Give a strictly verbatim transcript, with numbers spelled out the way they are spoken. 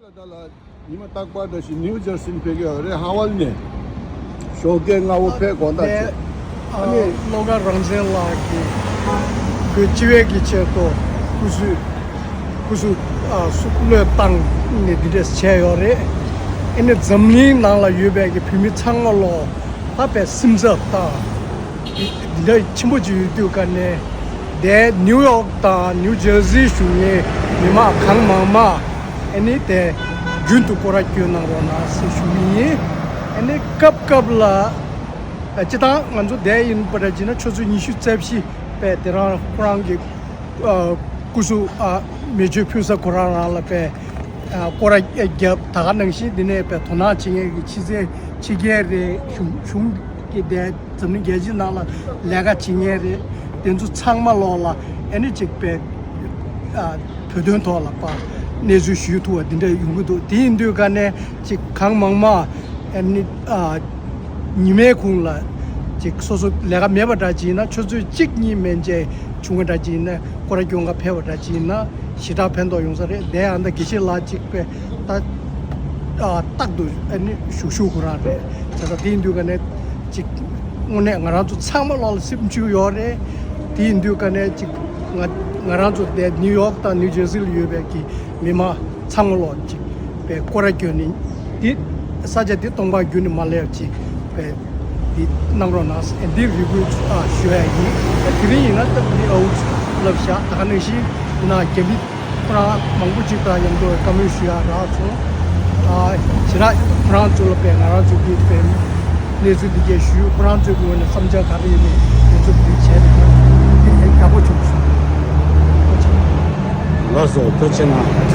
ད་ལ་ཉི་མ་རྟག་པར་འདྲ་ཞིག་ནིའུ་ཇར་སི་ནས་ཕེབས་ཀྱི་ཡོད་རེད། ཧ་ཝལ་ནས་ཞོགས་ཀས་སྔ་པོ་ཕེབས་དགོངས་དག་བྱས། ཨ་ནི་བློ་དགའ་རང་བཙན་ལགས་ཀྱིས་བོད་སྤྱི་བའི་གི་ཆེད་དུ་སྐུ་གཟུགས་སྐུ་གཟུགས་ཨ་སུ་བློས་བཏང་ནས་འདི་འདྲས་བྱས་ཡོད་རེད། ཨ་ནི་འཛམ་གླིང་ནང་ལ་ཡོད་པའི་གི་བོད་མི་ཚང་མ་ལོ་ད་དཔེ་སེམས་འཚབ་དང་འདི་འདྲ་ཆེན་པོ་ཅིག་ཡོད་དུས་ཀ་ནས། དེ་ནིའུ་ཡོག་དང་ནིའུ་ཇར་སི་གཞུང་གི་མི་མང་གང་མང་མང་ཨ་ནི་དེ་རྒྱུན་དུ་སྐོར་ར་སྐྱོད་གནང་རོགས་གནང་ཟེར་ཞུ་གི་ཡིན། ཨ་ནི་སྐབས་སྐབས་ལ་ཨ་སྤྱི་བཏང་ང་ཚོ་དེ་ཡིན་པ་འདྲ་བྱས་ན་ཆུ་ཚོད་ཉི་ཤུ་རྩ་བཞི་པའི་དེ་རང་ཁོ་རང་གི་ཨ་སྐུ་གཟུགས་ཨ་མེ་མཆོད་ཕུལ་ས་ཁོ་རང་རང་ལ་དཔེ་ཨ་སྐོར་ར་རྒྱབ། ད་ག་ནང་བཞིན་འདི་ནས་དཔེ་དོ་སྣང་བྱེད་མཁན་གྱི་ཕྱི་རྒྱལ་ཕྱི་རྒྱལ་རེད། གཞུང་གཞུང་གི་དེ་འཛམ་གླིང་རྒྱལ་སྤྱི་ནང་ལ་ལས་ཀ་བྱེད་མཁན་རེད། དེ་ཚོ་ཚང་མ་ལོག་ལ་ཨ་ནི་ཅིག་དཔེ་ཨ་བོད་དོན་ཐོག་ལ་ཕར་གནས་ཚུལ་ཞུ་ཐུབ་པ་འདི་འདྲ་ཡོང་གི་འདུག་དེ་ཡིན་དུས་ཀ་ནས་ཅིག་གང་མང་མང་ཨ་ནི་ཨ་ཉི་མའི་གུང་ལ་ཅིག་སོ་སོ་ལས་ཀ་མེད་པ་འདྲ་ཅིག་ཡིན་ན་ཆུ་ཚོད་གཅིག་གཉིས་མན་ཆད་བྱུང་བ་འདྲ་ཅིག་ཡིན་ན་སྐོར་ར་སྐྱོད་ག་ཕེབས་པ་འདྲ་ཅིག་ཡིན་ན་ཞེ་དྲག་ཕན་ཐོགས་ཡོང་ས་རེད། དེ་ཡང་ད་དགེ་བཤེས་ལགས་ཅིག་དཔེ་ད་ཨ་རྟག་ཏུ་ཨ་ནི་ཞུ་ཞུ་ཁོ་རང་རེད། བྱས་ཙང་དེ་ཡིན་དུས་ཀ་ནས་ཅིག་དངོས་གནས་ང་རང་ཚོ་ཚང་མ་ལོག་ལ་སེམས་ཤུགས་ཡོད་རེད། དེ་ཡིན་དུས་ཀ་ནས་ཅིག་ང་ང་རང་ཚོ་དེ་ནིའུ་ཡོག་དང་ནིའུ་ཇར་སི་ལ་ཡོད་པའི་གི་མི་མང་ཚང་མ་ལོག་ཅིག་པའི་སྐོར་ར་སྐྱོད་ནི་འདི་ས་ཆ་འདི་སྟོང་པ་རྒྱུན་ནས་མ་སླེབས་ཅིག་པའི་འདི་གནང་རོགས་གནང་ཟེར་འདི་རེ་སྐུལ་ཨ་ཞུ་ཡ་ཡིན། དེ་རིང་ཡིན་ན་སྟབས་བདེ་ཨའུ་ལབ་བཞག་ད་ག་ནང་བཞིན་ཡིན་ན་རྒྱ་མི་ཁོ་རང་མང་པོ་ཅིག་དང་མཉམ་དུ་བཀའ་མོལ་ཞུ་ཡ་རག་སོང་། ཨ་ཞེ་དྲག་ཁོ་རང་ཚོ་ལ་དཔེ་ང་རང་ཚོ་གི་དཔེ་གནས་ཚུལ་འདི་གས་ཞུས། ཁོ་རང་ཚོའི་ངོས་ནས་བསམ་འཆར་ག་རེ་ཡོད་མེད་དེ་ཚོ་འདི་བྱས་ནས་དེ་ཡག་པོ་བྱུང་སོང་། ལགས་སོ། ཐུགས་རྗེ་གནང་།